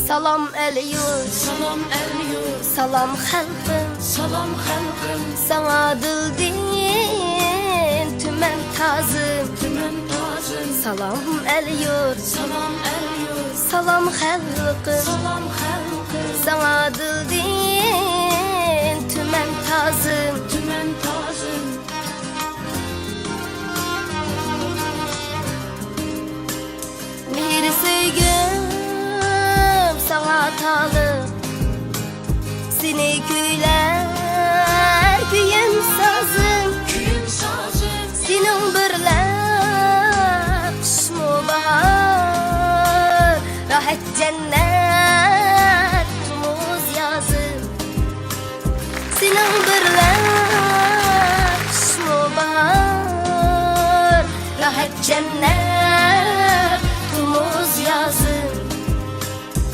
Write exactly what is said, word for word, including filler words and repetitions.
سالام ئەل يۇرت، سالام ئەل يۇرت، سالام خەلقىم، سالام خەلقىم، ساڭا دىلدىن تۈمەن تازىم، تۈمەن تازىم. سالام ئەل يۇرت، سالام ئەل يۇرت، سالام خەلقىم، سالام خەلقىم، ساڭا دىلدىن تۈمەن تازىم، تۈمەن تازىم. مېھرى سۆيگۈم ساڭا تالىپ، سېنى كۈيلەر كۈيۈم سازىم. سېنىڭ بىرلە قىشمۇ باھار، راھەت جەننەت مۇز يازىم. سېنىڭ بىرلە قىشمۇ باھار، راھەت جەننەت